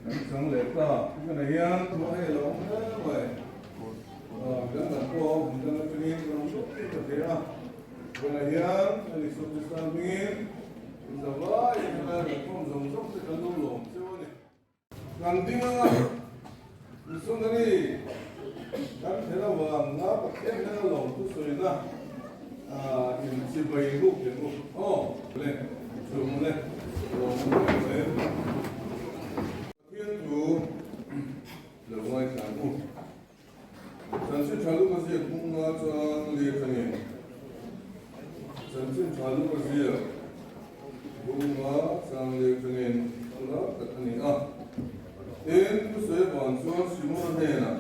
kan chang leh ta. Tunah hian thu a hei lo awm hle mai. Kan dang pawh hmun dang atangin kan awm dup dup ta thei a. Tunah hian a ni Sawptistan hmingin zavaiin helai kan khawm zawng zawng te kan lo lawm cheu a ni. Kan ding anga missionary kan thlen avanga Pathian hnena lawm thusawina in chibai ruk leh u aw le chung le lawm ruk leh Pathian thu lo ngaithla ang u. Chanchin tha luka ziak hmunga chuan lir tangin Chanchin tha luka ziak hmunga chang lir tangin chula tak a ni a. Tin, thusawi van chuan Simona hnenah,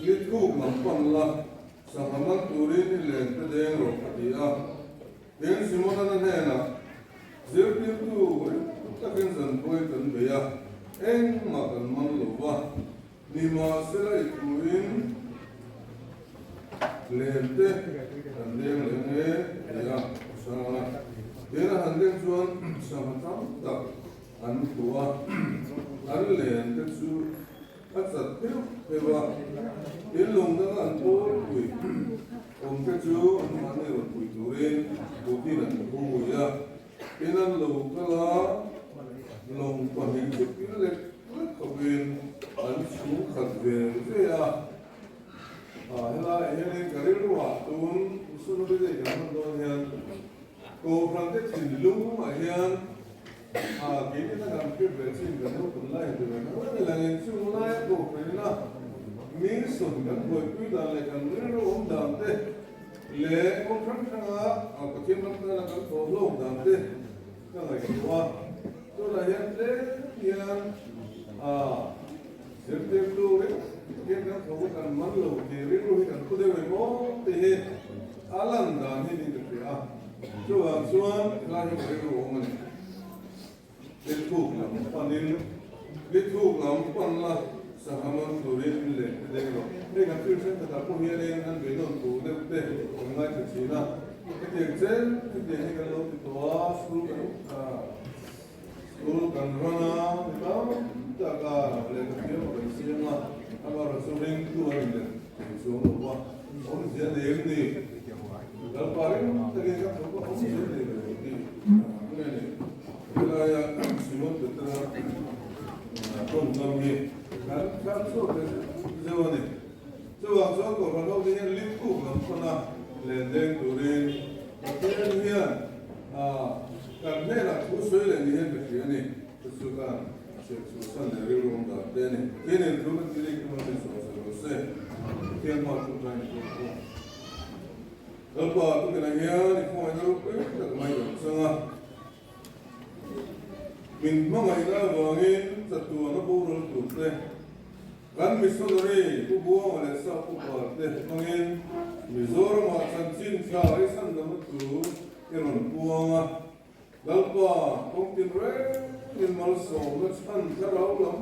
Ni thuk lam pan la, sangha man turin i len te deng rawh, a ti a. Tin, Simona na hnenah, Zirtirtu ring takin zanpuai kan bei a, engmah kan man lo va. Nimahsela i thuin lem te kan leng leh nge ti a hrang a. Tin a han leng chuan sangha tam tak an hmu a, an len te chu a chat pheuh pheuh a. Tin lung danga an pawl pui awm te chu an mahni rawn pui turin Putin an hui a. Tin an lo kal a, lawng pahnih chu pil lek lek khawpin an chhung khat ve ve a. Helaiah hianin ka rilruah tun missionary day kan hman dawn hian Kohhran te thinlungah hian keini na kan hriat ve chin kan naupang lai han ti ve nang reng ilangin chung laia Kohhranina mission kan buaipui dan leh kan rilru awm dan te Leh kawng hrang hranga Pathian ram tana kan thawh hlawk dan te ka ngaihtuah a, tunah hian tlem hian zirtirtu ringawt hian kan thawk a kan man lo tih rilru hi kan phu deuh em aw tih hi a lan dan hi niin ka hria a, chuvang chuan helai hi ka rilru awm a ni. Lithuk lam panin Lithuk lam pan la sangha man turin leh te deng rawh. Hei kan thil thenkhatah pawh hianin an beihnawn tur deuh te kan ngaithla thin a. Hetiang chen hetiang hi kan lo ti tawh a, school kan school kan run a, mi tam tak a lehkha thiam a kan siam a, amaherawhchu ringtu an inlet thei chuang lo va, awmzia nei em ni? Lalpa ring takin ka thawk a, awmzia nei lo tih a ni. Helaia Simon Petera tawngkam hi kan thar chhuak leh zeuh zeuh a ni. Chuvang chuan Kohhran ho te hian lim kuk lam pana len deng turin Pathian hian kan hnenah thu sawi leh ni hian ka hria a ni. Chu chu kan hriat chhuah san leh rilru awm dan te a ni. Pathianin thu kan ti rik emaw min sawi sawi lo se, Pathian hma chu tlai ni tur pawh. Lalpa, tukinah hian i khawngaihna ropui tak mai kan chang a. Min hmangaihna avangin chatuana boral tur te, kan missionary Pu Buanga leh Sap Pu Par te hmangin Mizoramah chanchin tha i chhandamna thu i rawn puang a. Lalpa, kawngtin rengin malsawmna chhan thlarau lam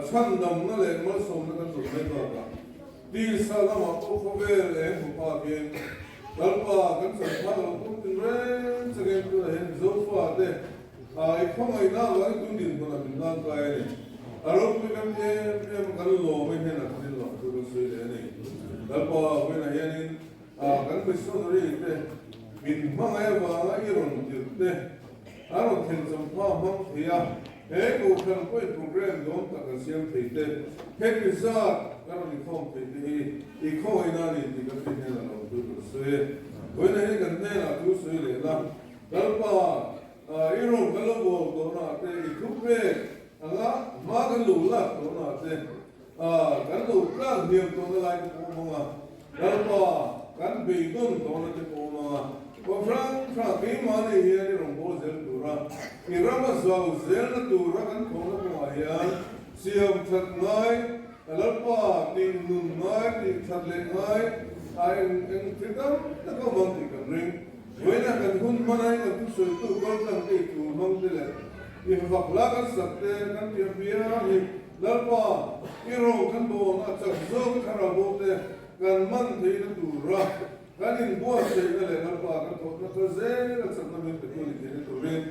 chhandamna leh malsawmna kan rawn mai bakah, Tisa lamah pawh khawvel eng hmu phakin Lalpa kan chan phak lo pawm tin reng changin tunah hian Mizo fate i khawngaihna avangin tun dinhmunah min hlan kai a ni. A ropui kan ti em em a, kan lawm a hnenah khan in lawm chu kan sawi leh a ni. Lalpa vawiinah hianin kan missionary te min hmangaih avanga i rawn tirh te an rawn thlen champha hmang thei a, He Kohhran pawhin program dawn tak an siam thei te, hemi zat kan rawn inkhawm thei te hi i khawngaihna a ni tih kan hriat hian a lo thu tur sawi e. Vawiina hi kan hnenah thu sawi leh la, Lalpa, i rawn kan lo bawl tawhnaah te, i thu pek anga hma kan lo lak tawhnaah te, kan lo tlak hniam tawhna lai te pawh awm ang a, Lalpa, kan beidawn tawhna te pawh awm ang a, Kawng hrang hrang keimah nei hian i rawn bawl zel tur a, i rama zau zelna tura kan thawhna kawngah hian siam that ngai, Lalpa tih nun ngai, tih that leh ngai a eng eng thil tam tak a awm ang tih kan ring. Vawiinah kan hun hmana i kan thusawitu kaltlang te i thu hmang te leh i vak la kan sak te kan tih apiang hi Lalpa i rawn kan bawn a chak zawk thlarau bo te kan man theihna tura Kan inbuatsaihna leh Lalpa kan thawhna kha zel a chakna min petu ni theihna turin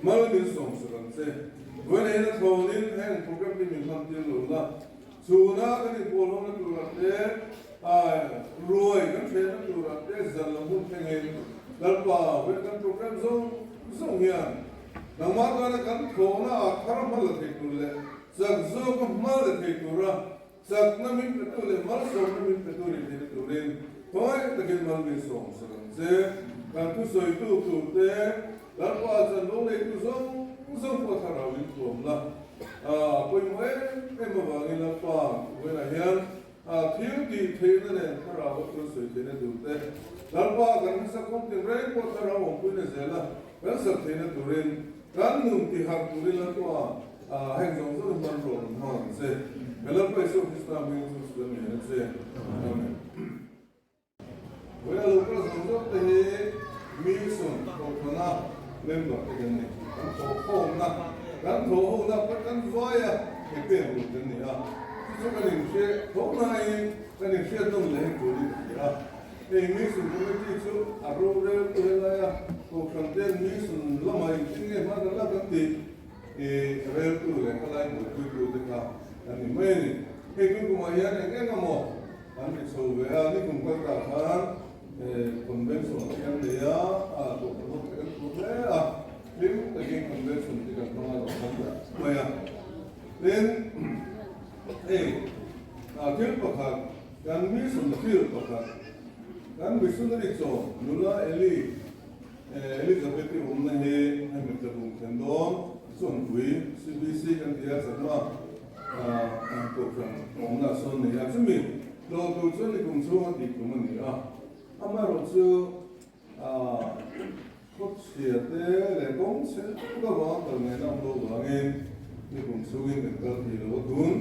mal min sawmsak ang che. Vawiin hian a thlawnin heng program hi min hman tir lo la, chhuna kan inpawlhawmna turah te, ruai kan hrehna turah te zan lo hmun thlengin Lalpa vawiin kan program zawng zawng hian nangmah tana kan thlawhna ah thar hma la thei tur leh chak zawka hma la thei tura Chakna min petu leh malsawmna min petu nih theihna turin khawngaih takin mal min sawm sak ang che. Kan thusawitu turte, Lalpa chanvo neitu zawng zawng pawh thlarau in thuamna a pawimawh em em avangin Lalpa vawiinah hian thil tih theihna nen thlarau a thil sawi theihna turte, Lalpa kan hmasa kawng tinreng pawh thlarau awmpuina zela kan sak theihna turin kan nun tiharh turin Lalpa Heng zawng zawng hi hman rawh rawn hmang ang che. Ka Lalpa Isua Krista hming chu chu kan ngen a che. Amen. Vawiin a lo kal zawng zawng te hi Mission Kohhrana member te kan ni. Kan thawhkhawmna, kan thawhhona pawh kan vai a, ke pek lut kan ni a. Chu chu kan inhre tho nain kan inhriat nawn leh heng turin ka ti a. Hei Mission Committee chu a rorel tu helaia Kohhran ten Mission lamah engtin nge hma kan lak kan tih. I reltu leh ka lai buaipuitu te kha an ni mai a ni. Hei tun kumah hian eng eng emaw an ti chho ve a, ni kum kal tah khan convention te kan nei a, a kohhran ho te kan tur hle a, hlim takin convention te kan hmang a lo hmang ta mai a. Tin, hei thil pakhat kan mission field pakhat kan missionary chaw nula Eli, Elizabeth-i awmna hi hemi tlabung thlen dawn Chawnpui CBC kan ti a, chakma kohhran awmna sawn a ni a, chumi tlawh tur chuan ni kum chhunga tih tum a ni a, amaherawhchu khawchhia te leh kawng chhe tuk avanga kal ngaihna awm lo vangin ni kum chhungin kan kal thei lo a, tun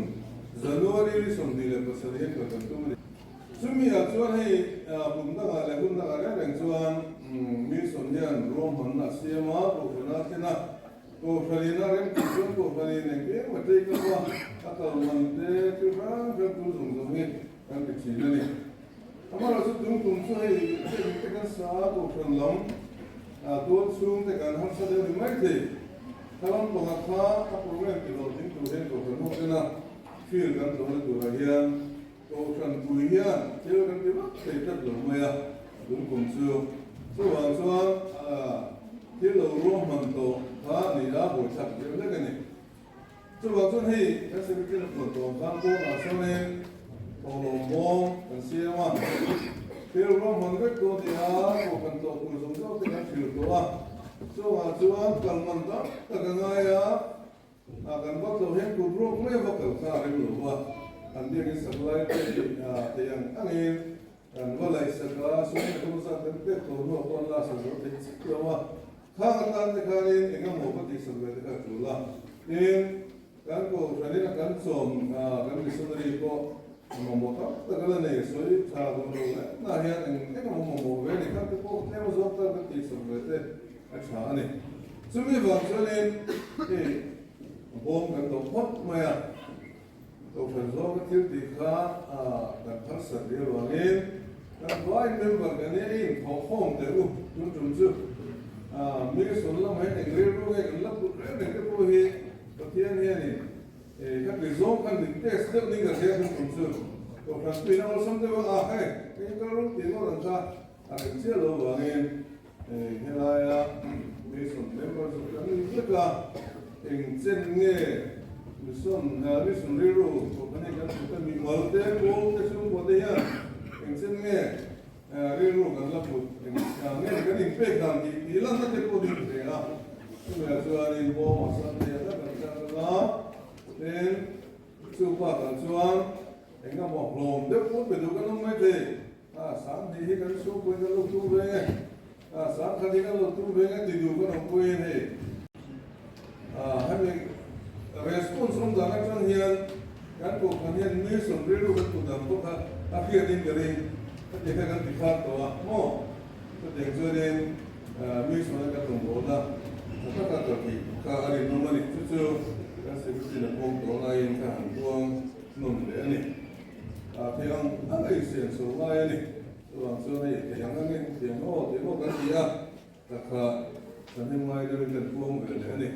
January ni 27 hian kal kan tum a ni. Chumi ah chuan hei kum dangah leh hun dangah reng reng chuan Mission hian ruahmanna a siam a, Kohhran a thlen a, Kohhranin a remtih chuan Kohhranin engkim a take up a, a kal man te thil hrang hrang tul zawng zawng hi kan ti thin a ni. Amaherawhchu chu tum tum chu hei heng te kan sa a, Kohhran lam tual chhung te kan harsa deuh ni mai thei. Thla lampangah kha a program tihlawhtling tur hian Kohhran ho tena field kan tlawhna turah hian Kohhran pui hian thil kan ti vak thei tlat lo mai a, lungkum chu. Chuvang chuan thil lo ruahman tawh kha a ni a, buaithlak viau hlek a ni. Chuvang chuan hei kan secretary na puan tawh ang khan pawnah sawn thawhlawm bawm kan siam a, thil ruahman vek tawh a ni a, kohhran tlawh tur zawng zawng te kan hrilh tawh a, chungah chuan kal man tam tak a ngai a. A kan vak loh hian kut ruak mai a va kal kha a rem lo va, an biakin sak lai te thei ang angin kan va laih sak a, sum leh tum zat kan pek tawh hnuah pawh an la sak zo thei chiah lo a, khang atan te khanin eng emaw va tihsak ve te kha a tul a, tin kan kohhranin a kan chawm kan missionary pawh mamawh tam tak a la nei, sawi tha duh lo leh na hian eng eng emaw mamawh ve a ni, khang te pawh tlem a zawk tak kan tihsak ve te. A tha a ni. Chumi vang chuanin hei bawm kan tawh phawt mai a, Kohhran zawnga thil tih kha kan harsat leh avangin kan vai member kan nia i inthawhkhawm teh u tun tum chu mi sawn lamah hian eng rilru nge kan la put reng reng te pawh hi Pathian hianin khati zawng khan min test deuh ning ka hria tun tum chu Kohhran tuina awlsam deuh a, ah hei eng kal rawng tih ngawt ang kha a rem chiah lo vangin Helaia Mission member chu kan ni vek a, eng chen nge Mission Mission rilru kohhran hi kan hmu ta mimal te, pawl te, chhungkua te hian eng chen nge rilru kan la put, eng nge kan inpek dan tih tih lanna te pawh ding hle a, chumi ah chuanin bawmah Sunday a kan chang anga, tin chu bakah chuan engemaw hlawm deuh pawh pe duh kan awm maithei. A sang hnih hi kan chhungpuiin kan lo tum ve nge, a sang khat hi kan lo tum ve nge ti duh kan awm puiin hei a hemi response awm dan atang hian kan kohhran hian mission rilru kan tut ang bawk a, a hriatin ka ring ka ti kha kan ti khat tawh a maw chutiang chuanin mission a kan tum bawl a tha taka ka tih kha a rinawm a ni chu chu kan secretary na pawm tawh laiin ka han tuang nawm leh a ni. A thei ang ang a insiam chho ngai a ni. Chuvang chuan hei thei ang angin thiam aw tih maw kan ti a, takha thahnem ngai deuhin kan puang ve leh a ni.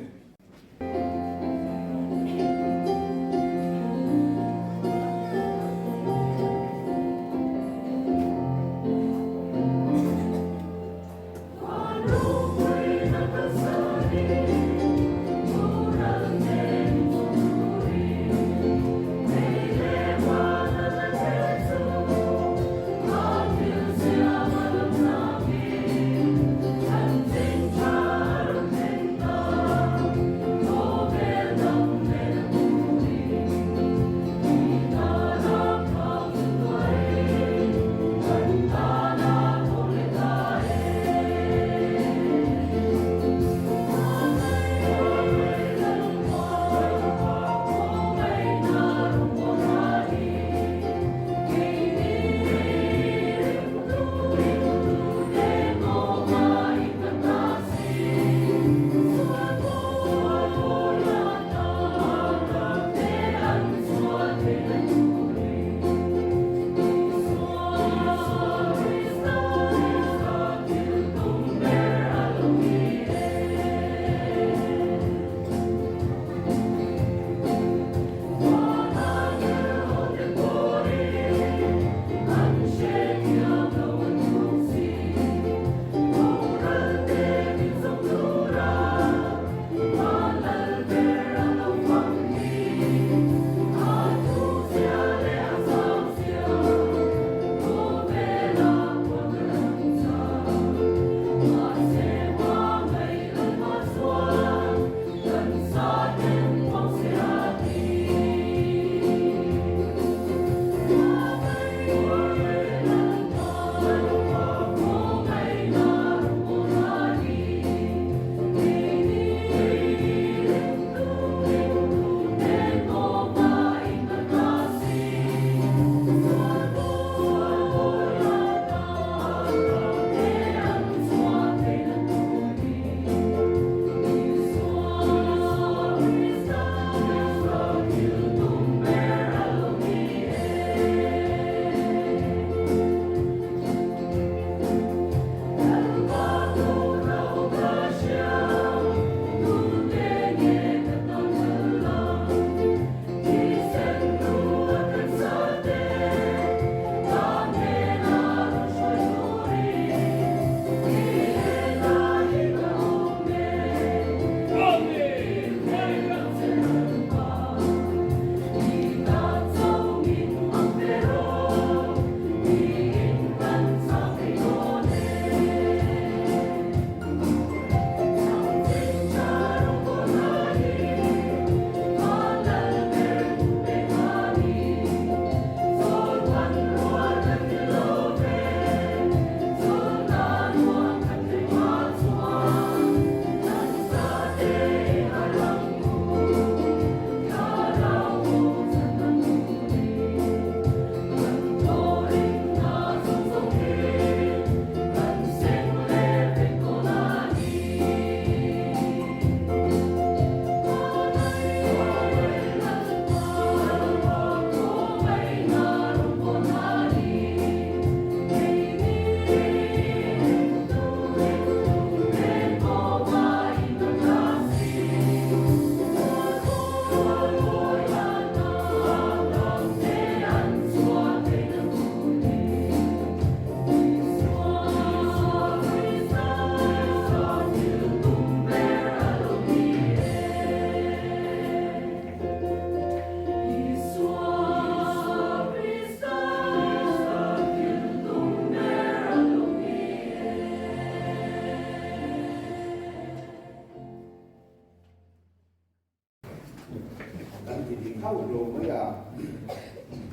Kan ti ding hauh lo mai a,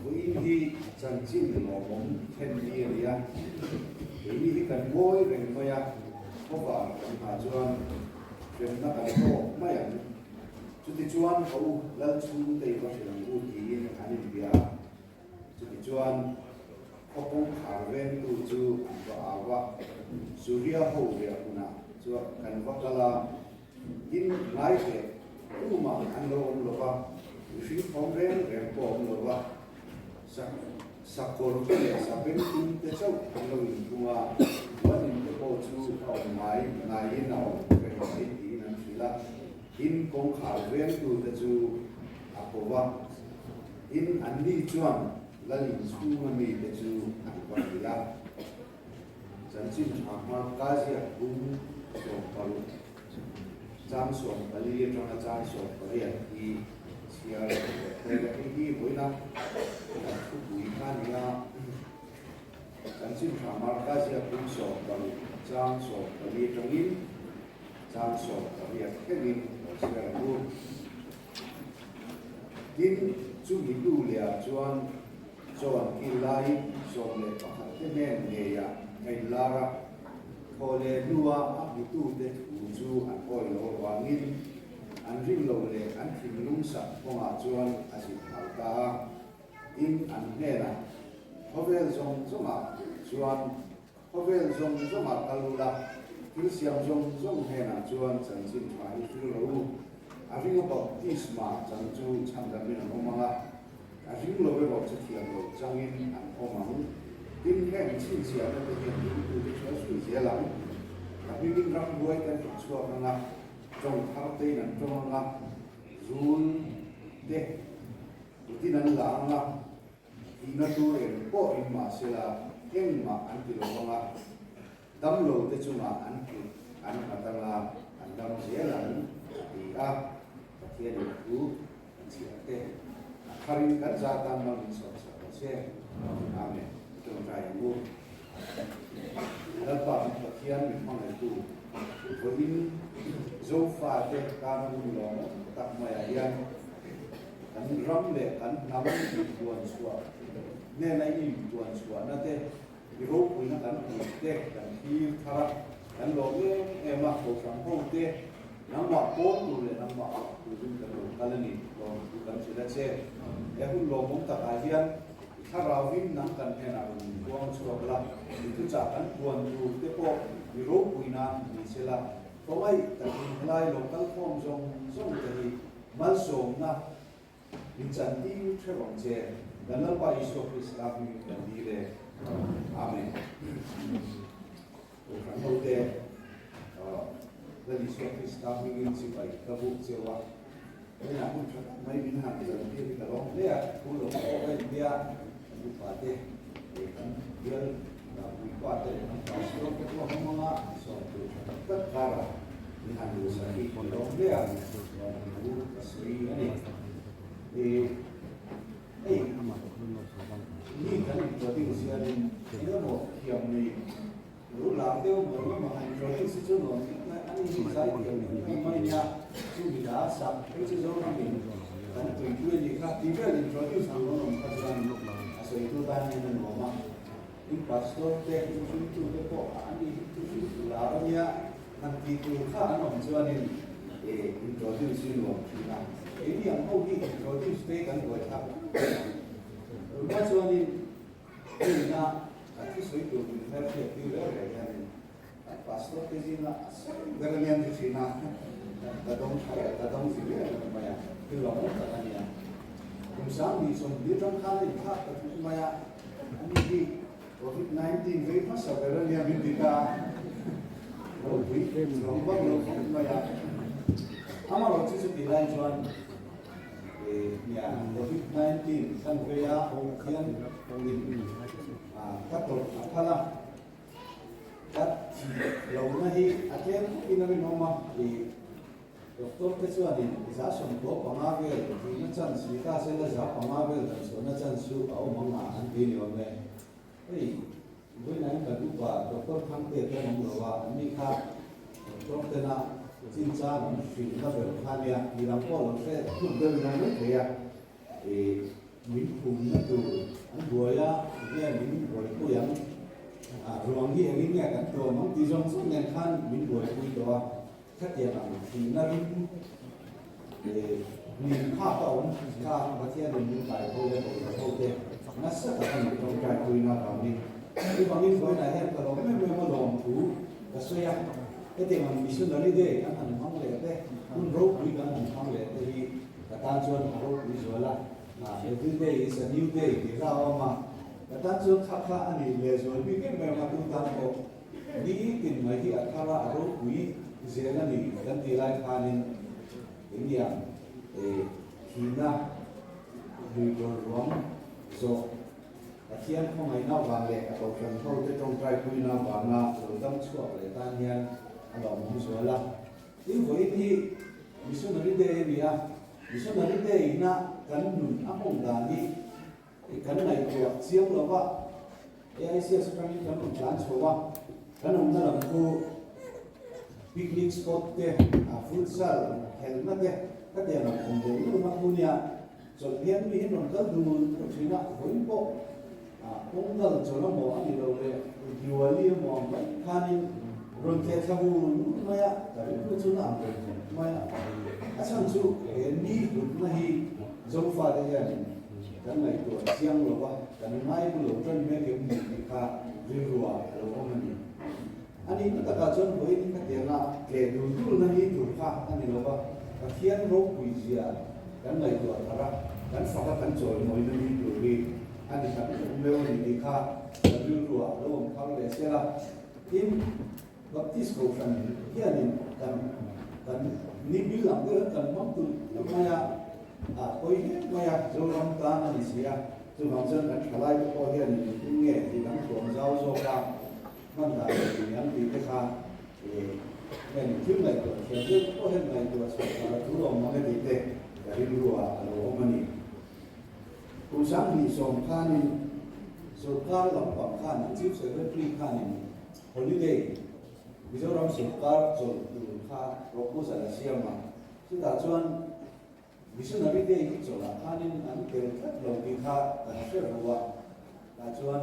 vawiin hi chanchin lawmawm then ni a ni a, keini hi kan ngawi reng mai a, khawvar kan nghah chuan hremna kan tawk mai ang. Chutichuan ka u Lalchhungte i va hrilh ang u tiin an inbia a, chutichuan khaw kawngkhar vengtu chu an va au a, Suria ho riah hmunah chuan kan va kal a, Tin, ngai teh, tumah an lo awm lo va, mihring thawm reng reng pawh a awm lo va, sakawr te leh sabengtung te chauh an lo inphung a, puan in te pawh chu a awm ngai ngaiin a awm reng mai tiin an hrilh a. In kawngkhar vengtute chu a ko va, tin anni chuan lal inchhunga mite chu an va hrilh a. Chanchin tha hma ka ziak bung 16, chang 14 atanga chang 18 hi chhiar leh phei la. Hei hi vawiina kan thupui kha a ni a. Chanchin tha hma ka ziak bung 16, chang 14 atangin Chang 18 thlengin lo chhiar ang u. Tin, chumi hnu lehah chuan chaw an kil laiin 11 te hnen ngeiah a inlar a, thaw leh hnua a hmutute thu chu an awi lo avangin an rin lo leh an thinlung sak kawngah chuan a zin hau ta a. Tin, an hnenah, Khawvel zawng zawngah chuan Khawvel zawng zawngah kal ula, thil siam zawng zawng hnenah chuan chanchin tha hi hril rawh u. A ringa baptisma chang chu chhandamin an awm ang a, a ring lo erawh chu thiam lo changin an awm ang. Tin, heng chhinchhiahna te hian ringtute chu a zui zel ang. A hmingin rambuai te an hnawh chhuak ang a, tawng thar tein an tawng ang a, zul te kutin an la ang a, Tihna tur eng pawh in mahsela engmah an ti lo vang a, damlo te chungah an kut an nghat ang a, an dam zel ang, a ti a. Pathianin thu kan chhiar te a tharin kan za tan mang in sawm sak rawh se. Amen. I tawngtai ang u. Lalpa min Pathian min hmangaihtu, vawiin Zofate tana hun lawmawm tak maiah hian, Kan ram leh kan hnam inpuan chhuah hnena i inpuan chhuahna te, i ropuina kan hmuh te kan thlir thar a, kan lawm em em a, kohhran ho te nangmah pawl tur leh nangmah fak turin kan lo kal a ni, lawm thu kan hrilh a che. He hun lawmawm takah hian i thlarauvin nang kan hnenah rawn inpuang chhuak la, i thuchah kan puan tur te pawh i ropuina ni se la, khawngaih takin helai lo kal khawm zawng zawng te hi Malsawmna min chantir theuh ang che, kan Lalpa Isua Krista hmingin kan dil e. Amen. Kohhran hote, Lal Isua Krista hmingin chibai ka buk cheu a, heinah hun tha tak mai min han chantir hi ka lawm hle a, thu lo pawh ka inbia, kan upa te leh kan bial puipa te leh kan pastor te pawh an awm ang a, sawm tur tha tak tak karah Min han duhsak hi ka lawm hle a, lawmthu ka sawi a ni. Ih, hei mi kan introduce hianin eng emaw thiam nei ru lar deuh maw eng emaw han introduce hi chu nuam viau mai, ani hi zai thiam em em mai nia, chu mi dah a sak phei chu Zoramin kan tuipui a nih kha tih vel introduce ang rawn awm kha chuan a sawitu tan hian a nuam a. In pastor te, in hringtute pawh ani hi thu hringtu lar a nia. Han tih tur kha an awm chuanin introduce hi nuam thin a, keini ang ho hi introduce te kan buai thlak hle ang. Tunah chuanin heinah kan thusawi tur min hmer hriat tir reng reng hianin kan pastor te zinga a sawi ber a lian ti thin a, ka dawng tha leh ka dawng zi reng reng mai a, thil lawmawm tak a nia. Kum 2020 atang khan a inthlak ta thut mai a, ani hi Covid 19 vei hmasa ber a nia min ti ta a, ropui zawng vak lo khawp mai a. Amaherawh chu chutih lai chuan nia Covid 19 kan vei a hian in ka tawrh a phal a, ka thih lohna hi a tlem khawpin a rinawm a. Doctor te chuanin 95% vel thihna chance ni ta sela 5% vel damchhuahna chance chu a awm ang a an ti ni awm e. Hei vawiin kan upa Doctor Thangte te an awm lo a, an ni kha doctor tena chinchang an hrilhna ber kha nia tih lam pawh lo hre thuk deuh in awm mai thei a. I min phumna tur an buai a, enge min buaipui ang? Ruang hi engin nge kan tuam ang tih zawng zawng nen khan min buaipui tawh a. Khatiang ang thihna ring min phak a awm kha Pathianin min kai ho leh ko lo ho te nasa tak a ni tawngtai puina avangin. Chuvangin vawiinah hian ka lawm em em a lawm thu ka sawi a, hetiang ang missionary day kan han hmang leh te, hun ropui kan han hmang leh te hi ka tan chuan a ropui zual a, every day is a new day tih hla a awm a, ka tan chuan kha kha a nih lehzual bik em em a, tu tan pawh Ni tin mai hi a thar a, a ropui zel a ni kan tih lai khanin Engniang thihna luikawr ruang zawh Pathian khawngaihna vang leh a kohhran hote tawngtaipuina vanga lo dam chhuak leh tan hian a lawmawm zual a. Tin, vawiin hi Missionary Day a ni a, Missionary Day ina kan nun a hmawng dan hi kan ngaihtuah chiang lo va, AICS atangin kan rawn tlan chho a, kan awmna lam chu picnic spot te, futsal helhna te ka tiang ang awm deuh deuh na khu nia, chawlh hian mi hi rawn kal dul dul thin a, vawiin pawh Pongal chawlh amaw a ni lo leh Diwali amaw ang mai khanin rawn tleh thla vur vur mai a, ka rilru chu na ang reng reng mai a. A chhan chu he ni hlutna hi Zofate hianin kan ngaihtuah chiang lo va, kan ngai bu lo tan mek em ni tih kha rilruah a lo awm a ni. A nihna takah chuan vawiin khatianga tleh dul dulna ni tur kha a ni lo va, Pathian ropui zia kan ngaihtuah thar a, kan fak a kan chawimawina ni tur hi a ni tak tak meuh a ni tih kha kan rilruah a lo awm thar leh sel a. Tin, Baptist Kohhran hianin kan kan ni bil ang deuh hian kan hmang tulh tulh mai a, a pawi hle mai a, Zoram tan a ni si a, chuvang chuan kan thalaite pawh hianin engtin nge tih kan thuam zau zawk a, Hman dan leh tih an tih te kha nge ni thil ngaihtuah thiam deuh pawh hian ngaihtuah chhuah thar a tul awm mang e tih te ka rilruah a lo awm a ni. Kum 2010 khanin sorkar lampang khanin Chief Secretary khanin holiday Mizoram sorkar chawlh tur kha proposal a siam a, chutah chuan Missionary Day hi chawlhah khanin an tel tlat lo tih kha kan hre ru a, tah chuan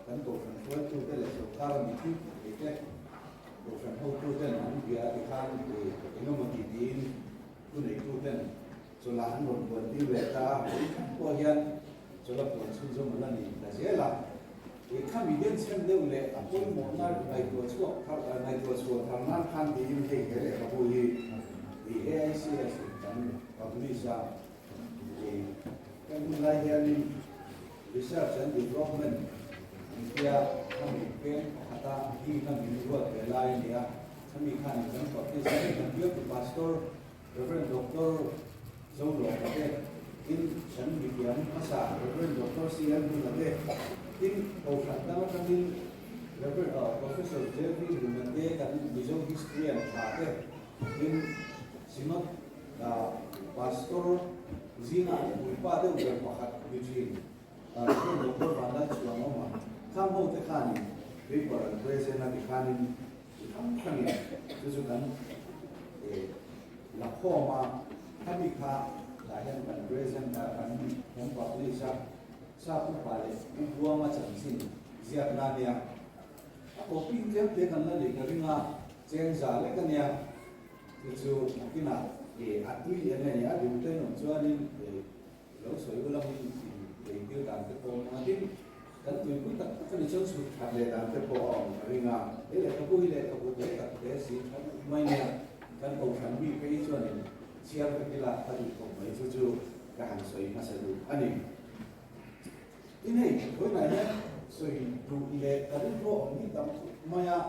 kan kohhran hruaitute leh sorkar a mithil thei te, kohhran hotuten an bia ti khan eng emaw ti tiin thuneituten chawlhah an rawn puan tir leh ta a, vawi khat pawh hian chawlh a puan chhunzawm a la ni ta zel a. Khami denchhen deuh leh a pawimawhna ngaihtuah chhuak thar ngaihtuah chhuah thar nan khan tiin hei he lehkhabu hi i AICS in kan publish a, i kan hun lai hianin Research and Development an tia khami peng pakhata dina min ruat ve lai a ni a, khami khanin kan publish a, hei kan bialtu Pastor Rev. Doctor Zolawka te, tin kan mithiam hmasa Rev. Doctor CL Hmuna te, tin Kohhran dang atangin Rev. Professor JV Hluna te kan Mizo History an tha te, tin Synod Pastor zingah an puipa deuh ber pakhat ni thin Rev. Doctor Vanlalchhuangawma khang ho te khanin paper an present a tikhanin Chi hrang hrangin chu chu kan la khawm a, khami kha tah hian kan present a, kan kan publish a, Sap upa leh Pu Buanga chanchin ziakna a nia. A copy tlem te kan la nei ka ring a, cheng za lek a nia. Chu chu nakinah a tui eng nge ni a duh te in awm chuanin Lo sawi ula min in ei tir dan te pawh a tin kan tuipui tak tak a ni chuan chhut that leh dan te pawh a awm ka ring a, he lehkhabu hi lehkhabu te tak te si tha duh mai nia kan kohhran mi phei hi chuanin chhiar vek ila ka duh khawp mai chu chu ka han sawi hmasa duh a ni. Tin hei vawiinah hian sawi duh leh ka rilru a awm hi tam khawp mai a,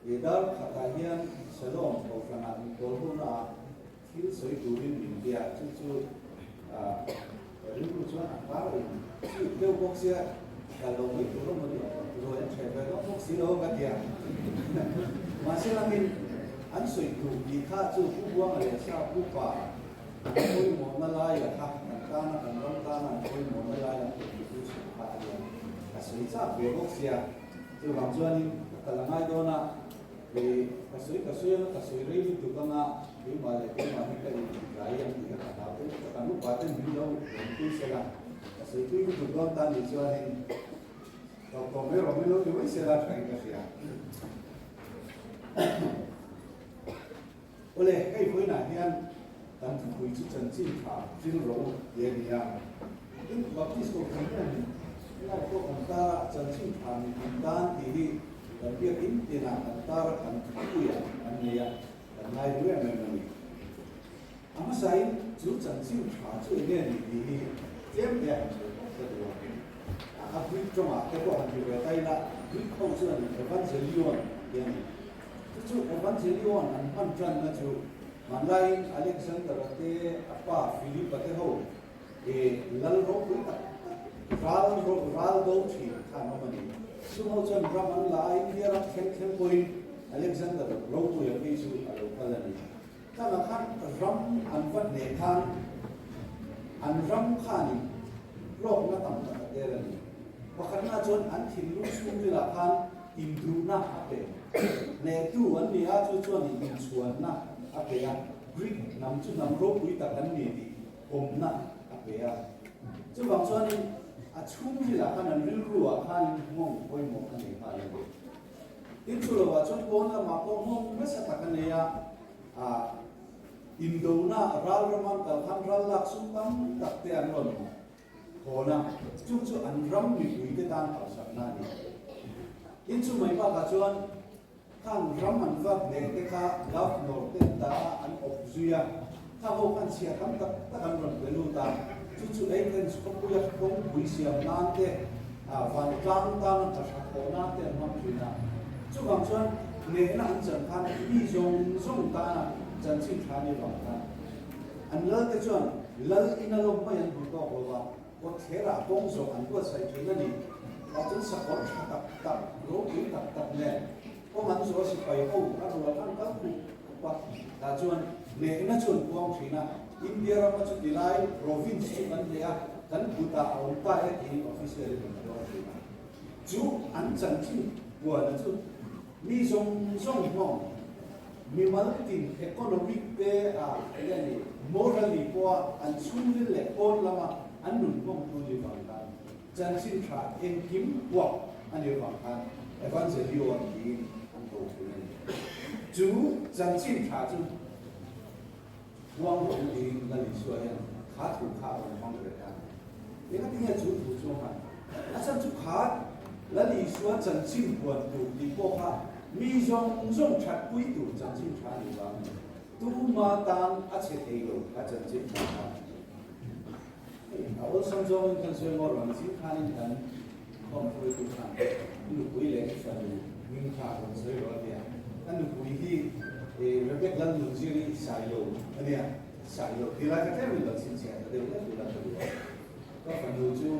he dar khatah hian Shalom kohhranah inkawl huna Thil sawi turin min tia chu chu ka rilru chuan a kar in chhit deuh bawk sia ka lo mai tur emaw ni ruai an hreh ve dawk bawk si lo ka tia. Mahse lamin an sawi duh tih kha chu Pu Buanga leh Sa Pu Pa an pawimawhna laia kha kan tana kan ram tana an pawimawhna lai lam tur tih chu sawi kha a nia. Ka sawi chak ve bawk sia chuvang chuanin ka kal a ngai dawn a. Hei ka sawi ka sawi anga ka sawi rei lutuk anga keimah leh keimah hi ka intlai ang tih kha ka hlau deuh tak a, nupa ten min lo rawn pui sela ka sawi tui lutuk dawn ta nih chuanin tawp tawp mai rawh min lo ti mai sela tha in ka hria. Awle hei vawiinah hian kan thupui chu chanchin tha thil rawh u ti a ni a, tin Baptist Kohhran hianin helai pawh kan tar a chanchin tha mitin tan tih hi kan biakin tinah kan tar a kan thupuiah kan nei a, kan ngai ru em em a ni. A hmasain chu chanchin tha chu eng nge ni tih hi tlem te a han sawi phawt ka duh a. A Greek tawngah te pawh han ti ve ta ila Greek ho chuan Evangelion ti a ni. Chu chu Evangelion an hman tanna chu. Hmanlaiin Alexander-a te, a pa Philip-a te ho e lal ropui tak tak ral ral do thin kha an awm a ni. Chung ho chuan ram an la a, India ram thleng thleng pawhin Alexander ropuia phei chu a lo kal a ni. Khangah khan ram an va hneh khan an ram khanin hlawkna tam tak a tel a ni. Pakhatna chuan an thinlung chhungrilah khan Induhna a pe. Hnehtu an ni a, chu chuan inchhuanna a pe a, Greek hnam chu hnam ropui tak an ni tih pawmna a pe a. Chuvang chuanin a chhungrilah khan an rilruah khanin nghawng pawimawh a nei nghal a ni. Tin, chu lovah chuan pawn lamah pawh nghawng nasa tak a nei a, ah indona ral rama an kal khan ral lak sum tam tak te an rawn Hawn a, chu chu an ram mipuite tan hausakna a ni. Tin, chu mai bakah chuan khang ram an va hneh te kha Governor te an dah a, an awp zui a, khang ho khan chhia tam tak tak an rawn pe lut a, chu chu Athens khawpuia kawngpui siam nan te, vantlang tana tha tha thawh nan te an hmang thin a. Chuvang chuan hnehna an chan khan mi zawng zawng tana chanchin tha ni vang khan An lal te chuan lal ina lawm mai an hmu tawk lo va, kawtthlerah kawng zawh an buatsaih thin a ni. Tah chuan sakawr tha tak tak, ropui tak tak nen kawng an zawh a sipai ho a rual an kal khup khup a. Tah chuan hnehna chu an puang thin a, India rama chuti lai province chu kan hneh a, kan kutah a awm ta e tiin official in an puang thin a. Chu an chanchin puana chu mi zawng zawng hnawm. Mimal tin economic te a eng a ni, morally pawha an chhungril leh pawn lama an nun hmawngtu ni vang khan chanchin tha engkim huap a ni vang khan Evangelion tiin an ko thin a ni. Chu chanchin tha chu Huang rawng tiin Lal Isua hian kha thu kha a rawn hmang ve ta a ni. Engatinge chu thu chu a hman? A chhan chu kha Lal Isua chanchin huan tur tih pawh kha mi zawng zawng thatpui tur chanchin tha a nih vang a ni. Tuma tan a chhe thei lo kha chanchin tha kha. Hei a awlsam zawngin kan sawi ngawt rawn zing khanin kan khawmhruaitu khan i nupui leh i fanu hming kha a rawn sawi rawh a tia. Ka nupui hi Rebek Lalnunziri Sailo a nia, Sailo ti lai kha tlemin lo chhinchhiah ta deuh hlek ula ka duh a. Ka fanu chu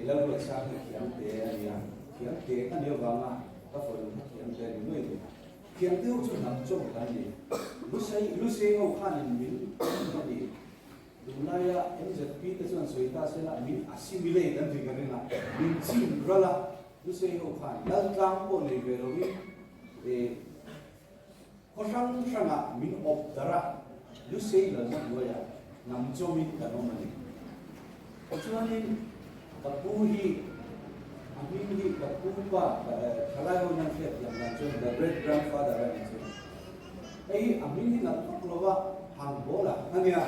Lalruatsang hi thiam te a nia, thiam te ka nih avanga ka fanu kha thiam te a ni mai ni. Thiam deuh chu hnam chawm kan ni. Lusei Lusei ho khanin min a ni. Tunlaia MZP te chuan sawi ta sela min assimilate an tih ka ring a, min chim ral a, Lusei ho khan Laltlang pawh nei ve loin eh khaw hrang hrangah min awp darh a, Lusei lalna hnuaiah hnam chawmin kan awm a ni. Tichuanin ka pu hi a hming hi ka pu pa thalai ho hian hriat thiam dan chuan the great grandfather a ni chu. Hei hi a hming hi nalh vak lo va, hang bawl a a nia.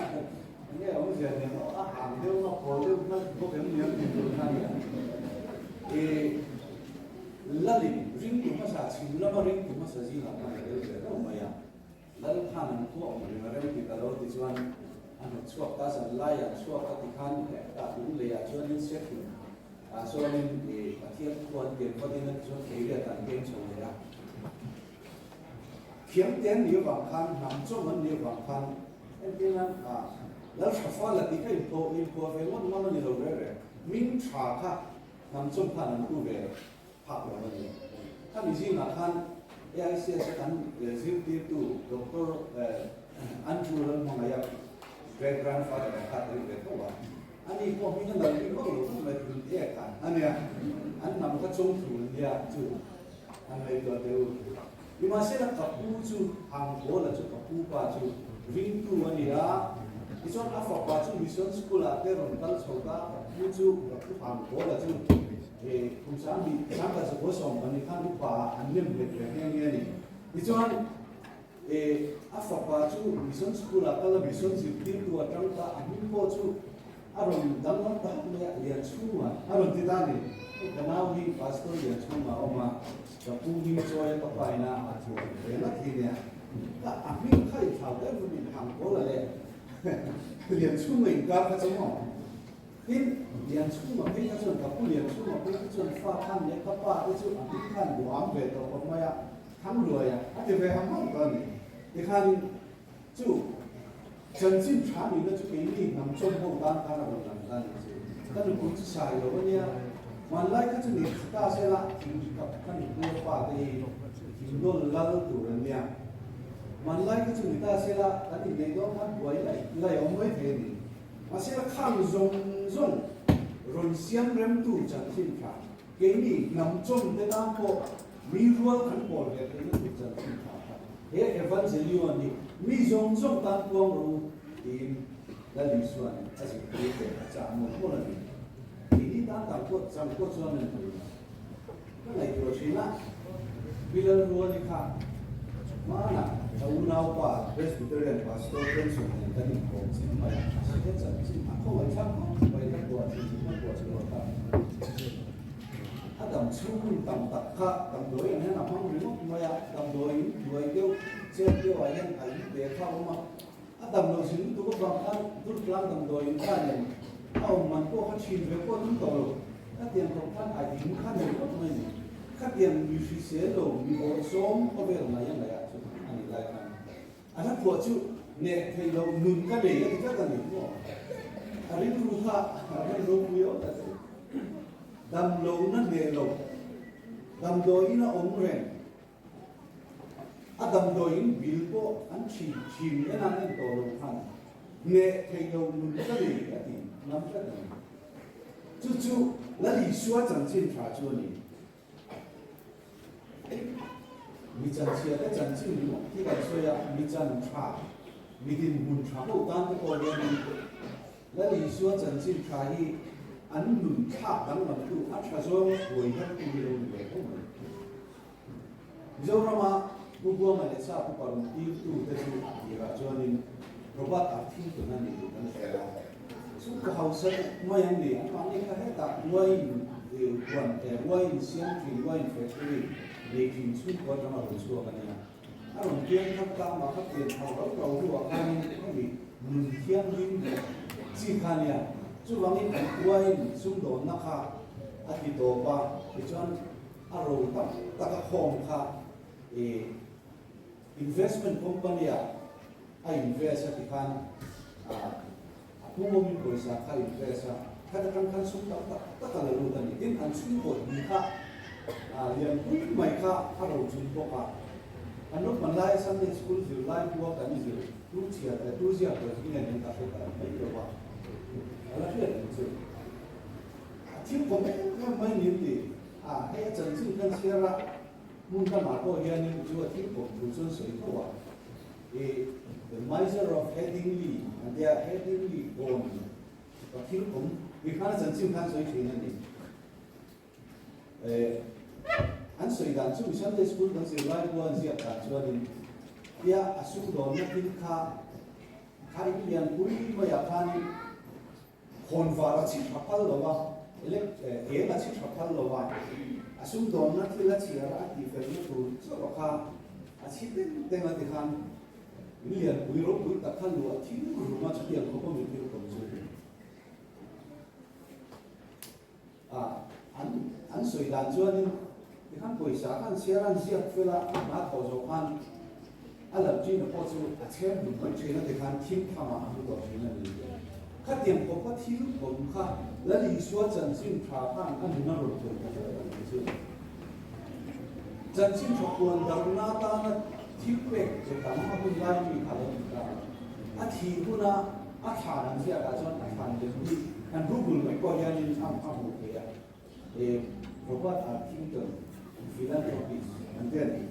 Enge a awmzia nen aw, a hang deuh a pawl deuh hmalh bawk em ni ang tih tur kha a nia. I Lalin ringtu hmasa chhim lama ringtu hmasa zingah khan a tel ve reuh mai a. Lal khan an khuah awm reng a rem ti ka lo ti chuan a hnawt chhuak ta zan laiah chhuak a ti khan hetah lungleiah chuanin Sekhun ah chuanin i Pathian khua an tir vatin a ti chuan Keiriat an keng chho leh a. Thiamte an nih avang khan, hnam chawm an nih avang khan entir nan ah Lal tha fal a tih kha inpawh inpawh ve ngawt ngam a ni lo reng reng. Hming tha kha hnam chawm khan an pu ve phak lo a ni. Khami zingah khan AICS a kan zirtirtu Doctor Andrew Lalhmangaia great grandfather ang kha a tel ve tho a. Ani pawh hming a nalh bik vak lo khawp mai, thul ek a ania, an hnam kha chawngthul an nia chu. An ngaihtuah teh u. Nimahsela ka pu chu Hangbola chu ka pu pa chu ringtu a ni a, tichuan a fapa chu Mission School ah te rawn kal chho ta, ka pu chu ka pu Hangbola chu kum sanghnih sangkhat zakua 12 khan upa ah an nem nghet ve nghe nghe a ni. Tichuan a fapa chu Mission School ah kal a, Mission zirtirtu atang ta a hming pawh chu A rawn danglam ta hak mai a, Lianchhunga a rawn ti ta a ni. Hei ka nau hi Pastor Lianchhunga a awm a, ka pu hming chawi a ka pa ina a thuah ve ngat hi nia. Ka a hming kha inthlau deuh vum in hang pawl a le Lianchhunga inkar kha chu maw. Tin, Lianchhunga phei kha chuan ka pu Lianchhunga phei kha chuan fa khan leh ka pa te chu a hming khan duham ve tawh khawp mai a, Thangluaia a ti ve hang hang tawh a ni. Tikhanin. Chu chanchin tha nihna chu keini hnam chawm ho tan khan a rawn lang ta ni chu. Ka nupui chu sai lo a nia. Hmanlai kha chu ni ta sela thing ka nupui a pa te hi thingnawl lal tur an nia. Hmanlai kha chu ni ta sela kan inneih dawn khan buai laih laih a awm mai thei a ni. Mahse khang zawng zawng rawn siam remtu chanchin tha Keini hnam chawm te tan pawh mi rual kan pawl ve theihna tur chanchin tha kha he Evangelio nih mi zawng zawng tan puang rawh u tiin Lal Isua'n a zirtir te a chah mawlh mawlh a ni. Keini tan tak pawh chang pawh chuan an hmu lo. Ka ngaihtuah thin a, Pi Lalruali kha hmanah ka unaupa Presbyterian Pastor pension nen kan inkawm chin mai a, he chanchin a khawngaihthlak khawp mai ka kuah thin chu ka kuah chu lo ta. A dam chhung hun tam tak kha damdawi ang hian a hmang ringawt mai a, damdawi in hnuai deuh chet deuh ah hian a in ve kha a awm a, a dam lo zin lutuk avang khan Durtlang damdawi in kha nen a awm man pawh kha thin ve pawh a tum tawh lo, khatiang khawp khan a in kha nei ngawt mai a ni. Khatiang mi hrisel lo mi bawlhsawm khawvel mai a ngaih ah chu a nih lai khan. A hla phuah chu neh theih loh nun ka nei a ti tlat a ni maw? A rilru kha a rawn ropui awm ta chu. Dam lohna hneh lo, damdawiin a awm reng. A damdawiin bil pawh an thin thin en an en tawh lo khan neh theih loh nun ka nei a ti ngam tlat a ni. Chu chu Lal Isua chanchin tha chu a ni. Mi chanchhia te chanchin ringawt hi kan sawi a, mi chan tha, mi dinhmun tha ho tan te pawh hianin Lal Isua chanchin tha hi an nun thlak danglamtu a tha zawng huai hertu hi lo ni ve tho mai. Mizorama Pu Buanga leh Sa Pu Parun tirtu te chu tirah chuanin Robert Arthington a ni tih kan hria a. Chu ka hausa deuh mai an ni, anmahni kha hetah wine huan wine siam thin, wine factory nei thin chhungkua atanga rawn chhuak a nia. A rawn piang thar ta mah kha pian thar rau rau hnuah khanin hemi nun thianghlim chi kha a nia. Chuvangin an wine sumdawnna kha a ti tawp a, tichuan a ro tak tak a khawm kha investment company ah a invest a ti khan a pumawmin pawisa kha a invest a, khat atang khan sum tam tak tak a la lut a ni. Tin, an chhungkaw hni kha lian pui mai kha a rochun bawk a. An naupang laia Sunday School zirlai bua kan zir tu chhiar leh tu ziak lo hi nge nen ka hre ta mai lo a, a la hriat ang chu. A thil kawm em em mai nin ti a, hei a chanchin khan chhiar a, hmun lamah pawh hianin chu a thil kawm thu chuan sawi tho a. I The Miser of Headingley an tia, Headingley kawn a thil awm mi khan a chanchin khan sawi thin a ni. Eh, an sawi dan chu Sunday School kan zir lai pawh an ziak dan chuanin tia a sumdawnna thil kha kha in lianpui maiah khanin Khawnvar a chhi tha phal lo a, eng a chhi tha phal lo a, a sumdawnna thil a chhiar a, a tihfelna tur chauh a kha a chhi teng teng a tikhan in lianpui ropui tak kha luah thil rum a chutiang khawp a mithil kawm chu a an an sawi dan chuanin tikhan pawisa khan chhiar a an ziak fel a, a hna thawh zawh khan A lo ṭin a pawh chu a chhem dun mai ṭhin a tikhan thim thamah a hmu tawh ṭhin a ni. Khatiang khawpa thil awm kha Lal Isua chanchin ṭha khan a nun a rawn thawi ta hle a ni chu. Chanchin ṭha puan darhna atana thil pek che tam a hun lai mi kha lo ni ta. A thih huna a thlan an ziakah chuan a thlan lem hi kan Google mai pawh hianin a hmuh theih a. Robert Arthington, philanthropist an ti a ni.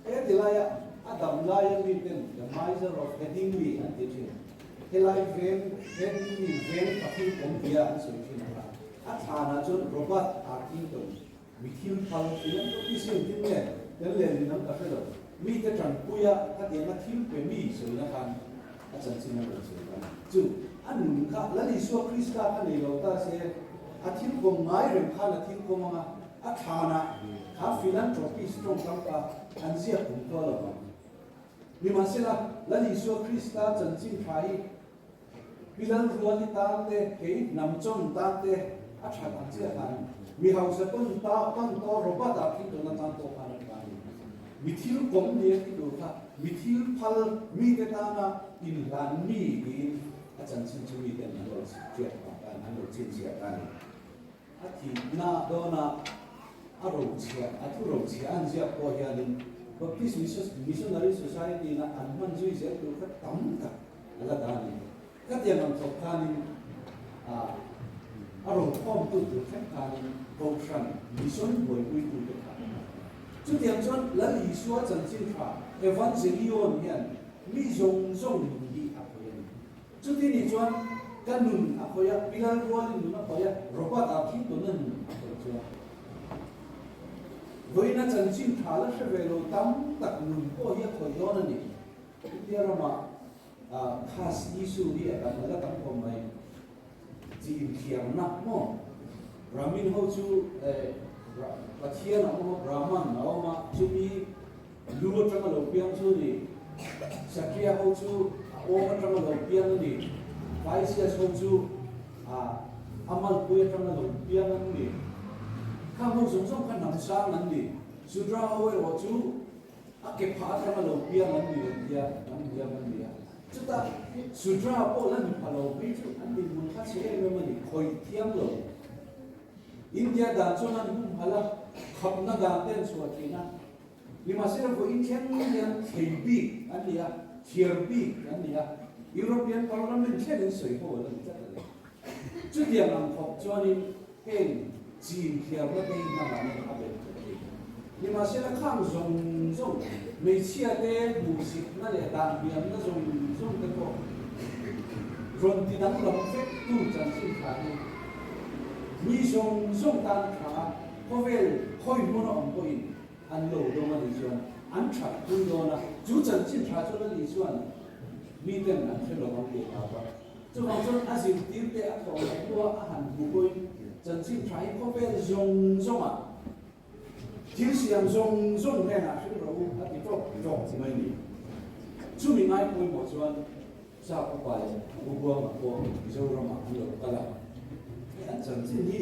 He ti laia a dam laia miten The Miser of Headingley an ti thin. Helai veng Headingley veng pathum awm tia an sawi thin kha. A thlanah chuan Robert Arthington mi thil phal philanthropist hi engtin nge tel leh nin ang ka hre lo. Mite tanpuia khatianga thil pe mi sawina khan a chanchin a rawn sawi ta. Chu a nun kha Lal Isua Krista kha nei lo ta se a thil kawm ngai reng khan a thil kawm anga A thlanah kha philanthropist tawngkam kha an ziak kum tawh lo vang. Nimahsela, Lal Isua Krista chanchin tha hi Pi Lalruali tan te, kei hnamchawm tan te a that ang chiah khan mi hausa pawn ta pan tawh Robert-a thil tawn atan pawh khan a tha a ni. Mi thil kawm ni a ti tur kha mi thil phal mite tana inhlan mi tiin a chanchin chu miten an lo hriat phah ta a ni, an lo chhinchhiah ta a ni. A thihna dawna a rochhiah, a thu rochhiah an ziak pawh hianin Baptist Missionary Society-na an hman zui zel tur kha tam tak a la dah a ni. Khatiang ang thawk khanin a rokhawmtu tur thleng khanin Kohhran mission buaipuitute kha an awm a. Chutiang chuan Lal Isua chanchin tha Evangelion hian mi zawng zawng nun hi a khawih a ni. Chuti nih chuan ka nun a khawih a, Pilal rualin nun a khawih a, Robert-a Clinton-a nun a khawih chuan vawiina chanchin tha la hre ve lo tam tak nun pawh hi a khawih dawn a ni. India ramah Khas issue hi a tam la tam khawp mai. Chi inthiamna maw? Brahmin ho chu Pathian a awm a, Brahman a awm a, chumi lu atanga lo piang chu a ni. Kshatriya ho chu a awm atanga lo piang a ni. Vaishyas ho chu a malpui atanga lo piang an ni. Khang ho zawng zawng kha hnam sang an ni. Shudra ho erawh chu A ke phah atanga lo piang an ni an tia, an hliam an ni a. Chutah Sudra pawh la ni pha lo phei chu an dinhmun kha chhe em em a ni, khawih thiam lo. India dan chuan an humhalh a, khapna dan te an chhuah thin a. Nimahsela vawiin thleng hian thlei bik an ni a, thiar bik an ni a, European Parliament thlengin sawi ho a la ni tlat a ni. Chutiang ang khawp chuanin heng chin thiarna te hi hnamah nen a belh tlat thei. Nimahsela khang zawng zawng, hmeichhia te hmuhsitna leh dahhniamna zawng zawng te pawh rawn ti danglam vek tu chanchin tha hi mi zawng zawng tan a tha a, khawvel khawi hmun a awm pawhin an lo dawng a nih chuan an that pui dawn a, chu chanchin tha chuan a nih chuan miten an hre lo ang tih a hlau a. Chuvang chuan a zirtirte a thawh leh hnua a han hmu pawhin chanchin tha hi khawvel zawng zawngah thil siam zawng zawng hnenah hrilh rawh u a ti tawk tawk mai ni. Chumi ngai pawimawh chuan Sap upa leh Pu Buanga pawh Mizoramah an lo kal a. Hei an chanchin hi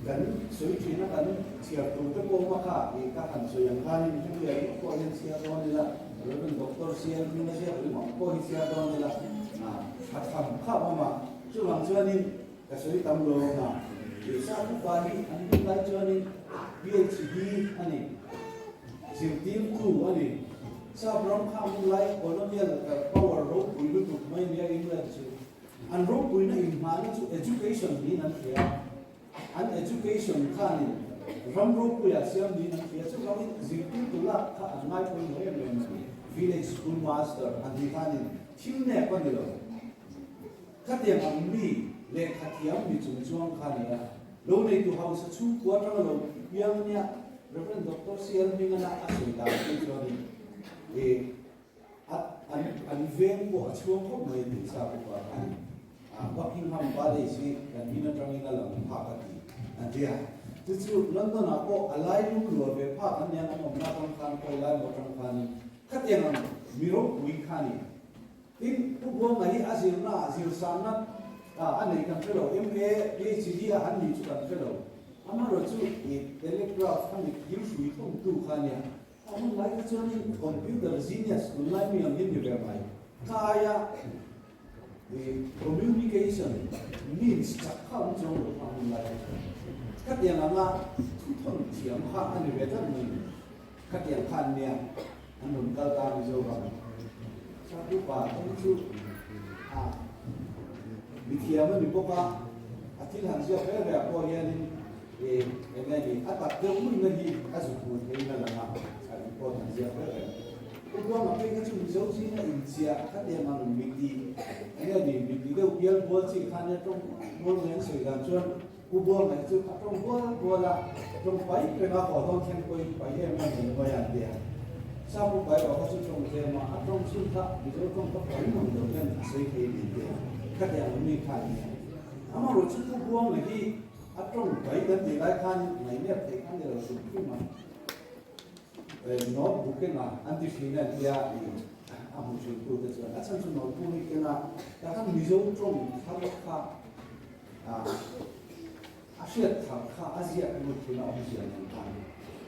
kan sawi thin a, kan chhiar tur te pawh hma kha ka han sawi ang khanin hemi a ringawt pawh hian chhiar dawn ila, Rev. Doctor CL hming a ziak ringawt pawh hi chhiar dawn ila, a tham khap awm a. Chuvang chuanin ka sawi tam lo ang a, Sap upa hi an hun lai chuanin PhD a ni, zirtirtu a ni. Sap ram kha hun lai colonial power ropui lutuk mai nia England chu. An ropuina inhmahna chu education niin an hria a, an education khanin ram ropuiah siam niin an hria. Chuvangin zirtirtu lak kha an ngai pawimawh em em a ni. Village school master han tih khanin thil nep a ni lo. Khatiang ang mi lehkha thiam mi chung chuang kha a ni a. Lo neitu hausa chhungkua atanga lo piang ania Rev. Doctor CL Hmingana a sawi dan phei chuanin i A an an veng pawh a chhuang khawp mai tih sa upa khan a Buckingham Palace hi kan in atangin a lang phak a ti an ti a. Chu chu London ah pawh a lai lum luah ve phak an niang an awmna atang khan pawh lai maw atang khanin khatiang ang mi ropui kha a ni. Tin, Pu Buanga hi a zirna ah zirsanna a nei kan hre lo, MA, PhD a han nih chu kan hre lo. Amaherawhchu i telegraph a mi thil hrui thawmtu kha a nia. A hun lai kha chuanin computer genius tunlai mi ang hi ni ve mai. Kha aia communication means chak kha awm chuang lo kha a hun lai kha chuan. Khatiang anga thuthawn thiam kha a ni ve tlat mai ni. Khatiang kha an nia an rawn kal ta Mizoram. Sap upa te hi chu a mithiam a ni bawk a, a thil han ziak reng reng ah pawh hianin E, eng nge ni, a tak deuh hmunna hi a zuk hmu theiin a lang a, a in pawh han ziak reng reng. Pu Buanga phei kha chu Mizo zinga inchiah khatiang ang miti, eng nge ni, miti deuh bial bual chi kha nia tawng bual mai an sawi dan chuan Pu Buanga hi chu a tawng bual bual a, tawng pai reng a, haw dawn thleng pawhin pai em em reng mai a an ti a. Sa Pu Pai erawh kha chu tawng tlem a, a tawng chhun kha Mizo tawng kha pai mang lo hian a sawi thei ni an ti a, khatiang ang mi kha an nia. Amaherawhchu Pu Buanga hi A tawng pai kan tih lai khan ngainep theih kha ni lo hrim hrim a, note book enga an ti thin a tia i a hmu thin tu te chuan a chhan chu note book hi keng a tah khan Mizo tawng thar kha a hriat thar kha a ziak lut thin a awmzia nen khan.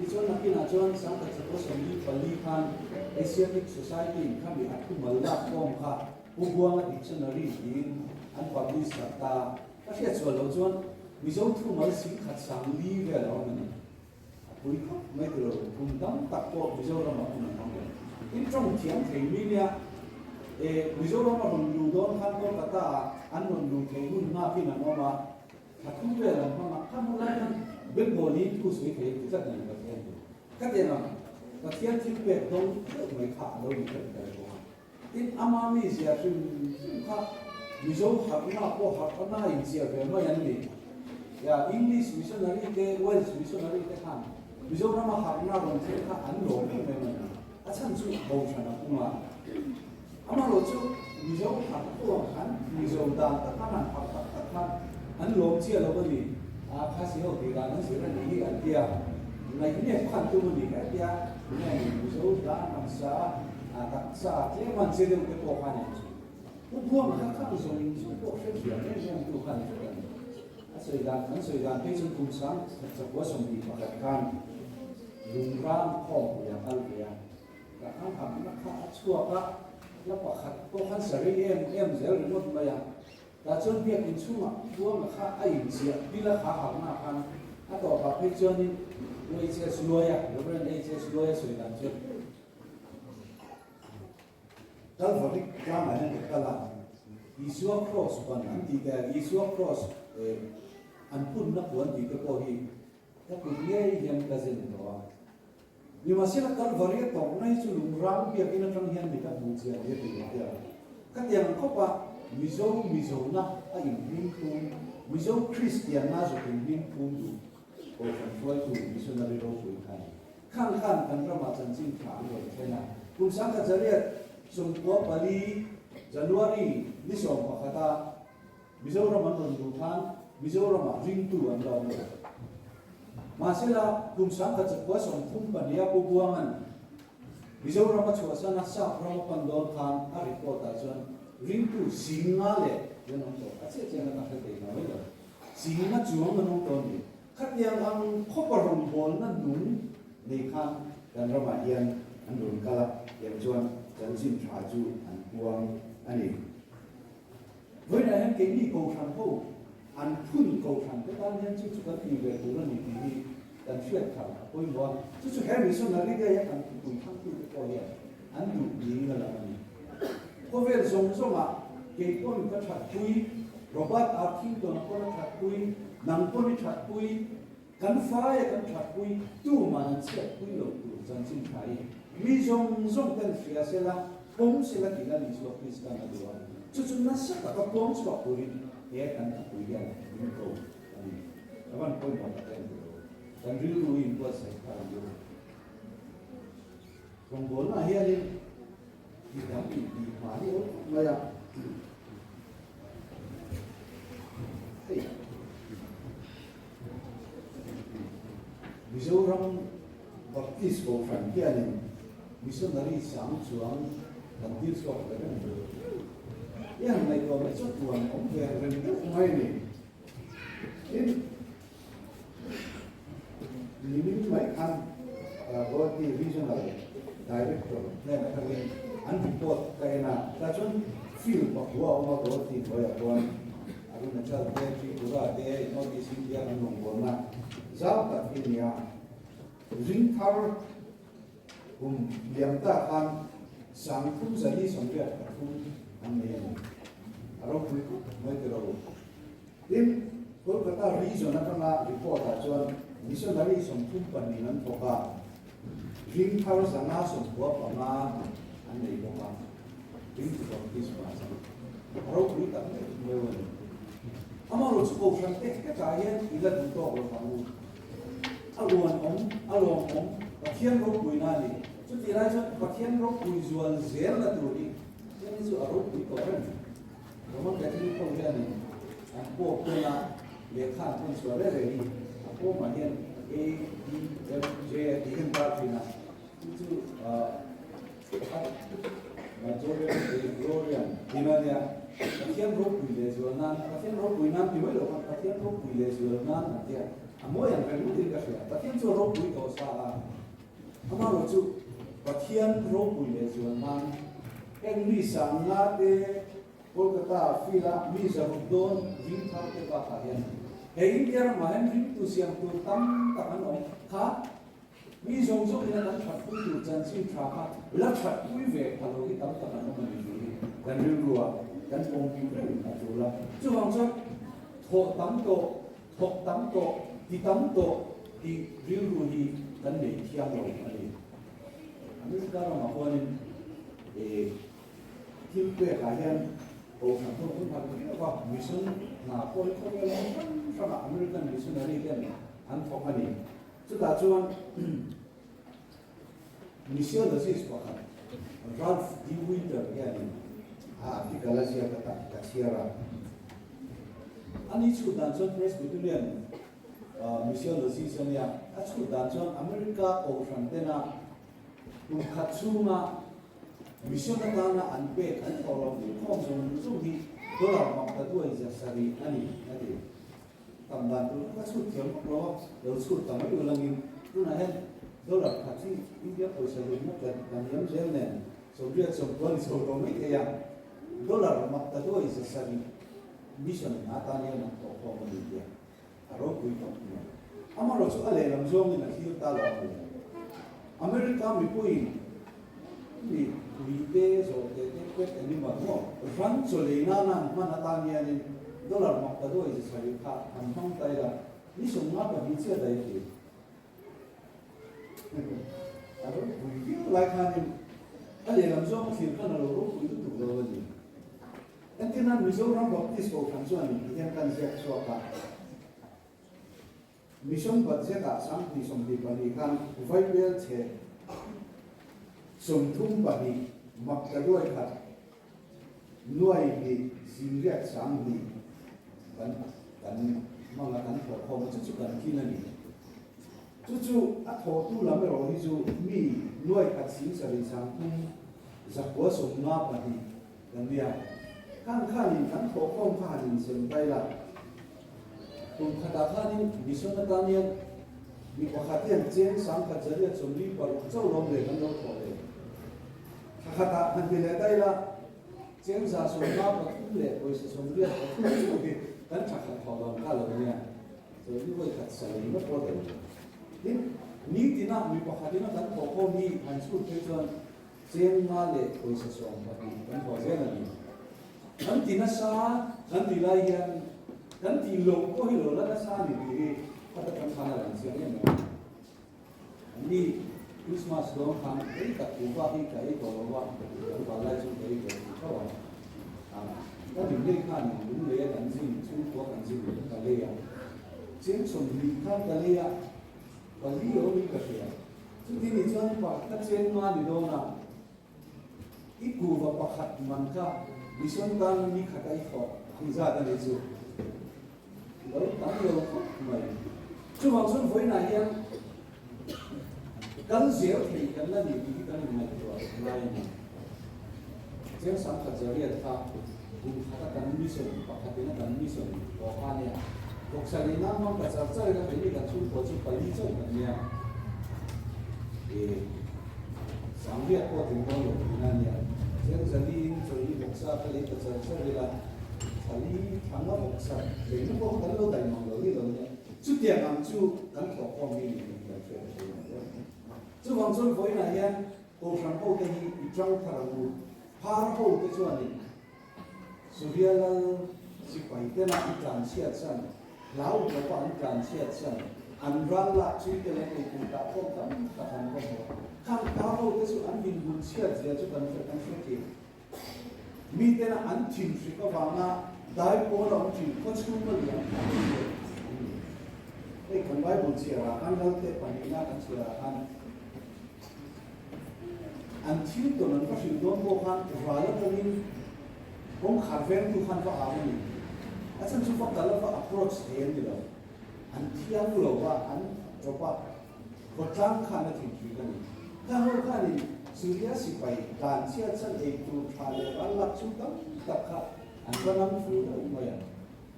Tichuan nakinah chuan 1944 khan Asiatic Society in khami a thumal lak khawm kha Pu Buanga Dictionary tiin an publish sak ta. Ka hriat sual loh chuan Mizo thumal singkhat sang li vel a awm a ni. A pui khawp mai ti lo, kum tam tak pawh Mizoramah hun an hmang lo. Tin tawng thiam thei mi nia, e Mizoram a rawn luh dawn khan Kolkata ah an rawn luh thei hun nghakin an awm a, thla thum vel an hmang a, kha hmun lai khan Bengali thu sawi thei an ti tlat a ni Pathian chu. Ka tiang ang, Pathian thil pek dawng deuh mai kha a lo ni tlat tel bawk a. Tin ama mizia hrim hrim kha Mizo harhna pawh harhna inziah ve mai an ni. Ya English missionary te Welsh missionary te khan Mizorama harhna rawn thlen kha an lawm em em a ni. A chhan chu Bohran a pung a. Amaherawh chu Mizo harh pawh ang khan Mizo dan tak khan an harh tak tak khan an lawm chiah lo a ni. A Khasi ho tih dan an zir a nih hi an tia. Ngaihnep khan tum a ni hetia nge ni Mizo dan ang sa a. A taksa tlem an che deuh te pawh khan in chu Pu Buanga kha khang zawng zawng pawh hre thiam em em tu khan i hre ang. A sawi dan an sawi dan phei chuan kum sang khat chakua 21 khan lungrang khawmpui a kal ve a, tah khan hamna kha a chhuak a, la pakhat pawh khan sa rei em em zel ringawt mai a. Tah chuan biakin chhungah Buanga kha a inziah bil a kha harhna khan a tawpah phei chuanin Pu HS Luaia, Rev. HS Luaia sawi dan chuan, Kalvari tlangah hian ka kal a, Isua Kraws ban an tih te, Isua Kraws an punna puan tih te pawh hi ka kut ngei hian ka zen tawh a. Nimahsela Kalvari a tawrhna hi chu lungrang biakin atang hian mi ka hmuh chian hi a ti lo tia. Khatiang khawpa Mizo Mizona a inhming phum, Mizo Kristianna zawk inhming phum duh Kohhran hruaitu missionary ropui kha a ni. Khang khan kan ramah chanchin tha an rawn thlen a. Kum 1994 January ni 11-a Mizoram an rawn luh khan Mizoramah ringtu an la awm lo. Mahsela, kum 1932-a Pu Buanga'n Mizoram a chhuahsan a Sap ram a pan dawn khan a report-ah chuan ringtu zinga leh an awm tawh. A chiah chiahna ka hre thei mai lo. Zinga chuang an awm tawh a ni. Khatiang ang khawpa rawngbawlna nung nei khan kan ramah hian an rawn kal a, tiang chuan chanchin tha chu an puang a ni. Vawiinah hian keini Kohhran ho an phun Kohhran te tan hian chu chu kan tih ve tur a ni tih hi kan hriat thar a pawimawh a, chu chu he missionary day a kan thupui thangtute pawh hian an duh niin a lang a ni. Khawvel zawng zawngah kei pawn ka thatpui, Robert Arthington pawn a thatpui, nang pawn i thatpui, kan faia kan thatpui, tuman an chhiatpui lo tur chanchin tha hi mi zawng zawng ten hria sela, pawm sela tih Lal Isua Kristan a duh a, chu chu nasa taka pawm chhuak turin he kan thupui hian min ko a ni. A van pawimawh tak em tilo, kan rilru hi inbuatsaih thar ang u. Rawngbawlnaah hianin mi dang in tih hma hi awm khawp mai a. Hei Mizoram Baptist Kohhran hianin missionary sang chuang kan tir chhuak ve reng mai. I han ngaihtuah mai chuan tuan awm ve reng deuh mai a ni. Tin, Nimin mai khan Guwahati Regional Director hnen atangin an report ka en a, tah chuan field pakua a awm a Guwahati hnuaiah chuan Arunachal te, Tripura te, North East India an rawngbawlna zau tak hi a ni a. Ring thar kum liam ta khan 3483 an nei a ni. A ropui khawp mai ti lo. Tin, Kolkata Region atanga report-ah chuan missionary 32 an thawk a, ring thar 595 an nei bawk a, ring chu baptisma chu a ropui tak mai mai a ni. Amaherawhchu chu Kohhran te hetah hian i la duh tawk lo vang u. A uanawm, a lawmawm, Pathian ropuina a ni. Chutih lai chuan Pathian ropui zual zelna tur hi Pathian hi chu a ropui tawh reng. Roman Catholic ho hianin an pope tuna lehkha an thawn chhuah reng reng hi a pawmah hian A, D, F, J a tih hian tar thin a, chu chu Ad Majorem Dei Gloriam tihna a nia. Pathian ropui lehzual nan, Pathian ropui nan ti mai lo khan Pathian ropui lehzual nan an tia. A mawi ang reng ngawtin ka hria. Pathian chu a ropui tawh sa a. Amaherawh chu Pathian ropui lehzual nan heng mi sangna te Kolkata field-a mi zaruk dawn ring thar te bakah hian he India ramah hian ringtu siam tur tam tak an awm kha. Mi zawng zawng ina kan thatpui tur chanchin tha kha la thatpui ve pha lo hi tam tak an awm a ni tih hi kan rilrua kan pawmpim reng a tul a. Chuvang chuan thawh tam tawh, thawk tam tawh, ti tam tawh tih rilru hi kan nei thiang lo a ni. America ramah huanin thil pekah hian Kohhran ho hun han viau a, mission hna pawh hi khawvel ram hrang hrangah American missionary ten an thawk a ni. Chutah chuan missiologist pakhat Ralph D. Winter hianin a article a ziak a ka chhiar a. Ani chhut dan chuan Presbyterian missiologist a nia, a chhut dan chuan America kohhran tena kum khat chhunga mission atana an pek an thawh loh khawm zawng zawng hi dollar maktaduai 700 a ni, a ti. Tam dan tur kha ka chhut thiam vak lo a, lo chhut ta mai ulangin tunah hian dollar khat hi India pawisa hlutna tlat kan hiam zel nen 80 90 ni chho tawh mai thei a, dollar mak ta duai 700 mission atan hian an thawh khawm a ni tia a ropui tawp mai. Amaherawhchu a lehlam zawngin a thlir ta lo a ni. America mipuiin Mi ui te, zawh te te, pet animal maw, ran chaw lei nana an hman atan hianin dollar mak ta duai 700 kha an hmang ta ila, ni 52 chiah daih a ti. A ropui viau lai khanin a lehlam zawng a thlir khan a lo ropui lutuk lo a ni. Entirnan Mizoram Baptist Kohhran chuan ti hian kan ziak chhuak a. Mission budget-ah 2022 khan Vaibel chhe 32 mak ta duai khat nuai hnih zingriat sang hnih kan kan hmang a, kan thawh khawm a, chu chu kan khin a ni. Chu chu a thawhtu lam erawh hi chu mi nuai khat 70 sang thum zakua 52 kan nia. Khan khanin kan thawh khawm kha han insem ta ila. Kum khatah khanin mission atan hian mi pakhat hian cheng 1000 146 chauh lawm leh kan lo thawh leh. Thla khatah han ti leh ta ila, cheng 153 leh pawisa 83 chauh hi kan tha khat thawh dawn kha lo nia. Chawlhni vawi khat sa lei ngawt pawh daih lo. Tin, nitina mi pakhatin a kan thawh khawm hi han chhut phei chuan Cheng nga leh pawisa 12 kan thawh zel a ni. Kan ti nasa kan ti lai hian kan tih loh pawh hi lo la nasa a ni tih hi khata kan khan a lang chiang em em. An ni Christmas dawn khan ei tak kuhva hi ka ei tawh lo va, kan val lai chu ka ei tawh tih tho a. Kan inlei khan lung lei a kan zin chhungkua kan zin ka lei a. Cheng 20 khan ka lei a, pali awmin ka hria. Chuti ni chuan pa ka chen nga ni dawn a, i kuva pakhat man kha mission tan ni khat a i thawh ang zat a ni chu. Lo tam lo khawp mai. Chuvang chuan vawiinah hian kal zel thei kan la ni tih hi kan inngaihtuah ngai a ni. Cheng 1000 zariat kha kum khata kan mission pakhatin a kan mission tawh kha a nia. Vawksa lei nan hmang ta char char ila keini kan chhungkua chu pali chauh kan nia. E 80,000 pawh tling dawn lo tihna a nia. Cheng zaliin chawlhni vawksa kha lei ta char char ila thali thanga vawksa leina pawh kha kan lo daih mang lo hi lo nia. Chutiang ang chu kan thawh khawm hi ni kan hriat a pawimawh hle mai. Chuvang chuan vawiinah hian Kohhran hote hi i tang thar ang u. Phar hote chuanin Suria lal sipai tena an tlanchhiat chan, hlau tawpa an tlanchhiat chan, an ral lak chui te leh eitur dah khawm tam tak an va hmu a. Khang phar hote chu an dinhmun chhiat zia chu kan hre kan hre thin. Mi tena an thin hrik avanga dai pawl a awm thin, khaw chhunga liam an ni an ni. Hei kan Bible chhiarah khan Lalte pahnihna kan chhiarah khan, An thil tawn an va hrilh dawn pawh khan ral atangin kawngkhar vengtu khan va au a ni. A chhan chu va kal a va approach thei an ni lo. An thiang lo va, an drop a, khawtlang khan a thinhrik a ni. Khang ho khanin Syria sipai tlan chhiat chhan ei tur tha leh ral lak chung tam tak kha. An va lam fu deuh mai a.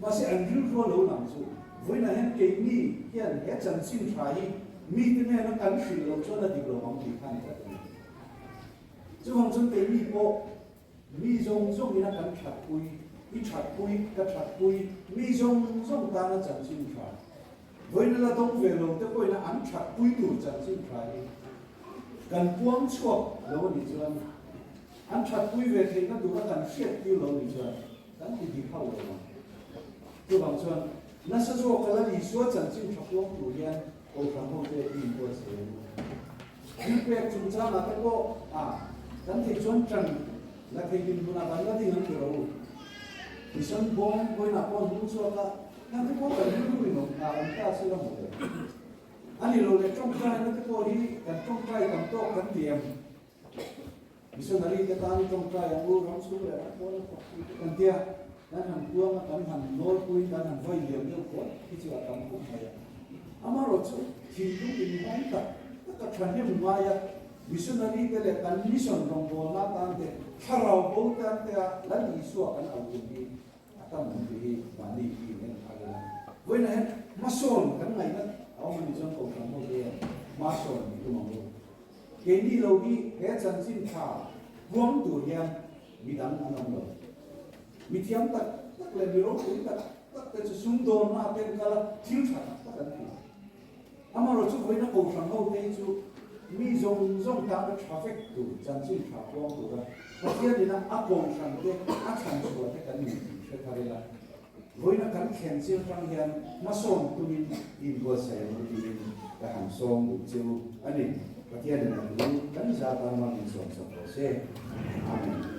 Mahse an rilru a lo lang chu vawiinah hian keini hian he chanchin tha hi mite hnena kan hrilh loh chuan a dik lo ang tih kha a ni tlat a ni. Chuvang chuan keini pawh mi zawng zawngin a kan thatpui, i thatpui, ka thatpui, mi zawng zawng tana chanchin tha, vawiina la dawng ve lo te pawhin an thatpui tur chanchin tha hi kan puang chhuak lo a nih chuan an thatpui ve theihna tura kan hriattir lo a nih chuan Kan ti dik hauh lo ang. Chuvang chuan nasa zawk a la Isua chanchin tha puang tur hian Kohhran hote i inbuatsaih ang u. Thil pek chungchangah te pawh a kan theih chuan tan la thei dinhmunah kan la ding ang ti rawh u. Mission bawng vawiinah pawh an hmung chhuak a, heng te pawh kan rilru in awm hna awm ta se la maw le. A ni lo leh tawngtaina te pawh hi kan tawngtai tam tawk kan ti em? Missionary te tan tawngtai ang u, ram chhung leh ram pawn a thawk pui te kan tia, kan han puang a, kan han nawl pui, kan han vawi liam deuh phawt hi chu a tam khawp mai a. Amaherawh chu thinlung inhawng tak tak a thahnem ngai a, missionary te leh kan mission rawngbawlna atan te, thlarau bo tan te a Lal Isua kan au tum hi a tam ang tih hi mahni hi in en phal ila. Vawiinah hian hmasawn kan ngaihna a awm a nih chuan Kohhran ho te hian hmasawn i tum ang u. Keini lo hi he chanchin tha puang tur hian mi dang an awm lo. Mi thiam tak tak leh mi ropui tak tak te chu sumdawnna a ken kal a, thil tha tak tak an ti. Amaherawh chu vawiina Kohhran ho te hi chu mi zawng zawng tana tha vek tur chanchin tha puang tura Pathian ina a Kohhran te a chhan chhuah te kan ni tih hre thar ila. Vawiina kan thlen chil tang hian hmasawn tumin inbuatsaih ang u tiin ka han sawm duh che u a ni. Pathianin a thu kan zat a hmangin sawmsak rawh se. Amen.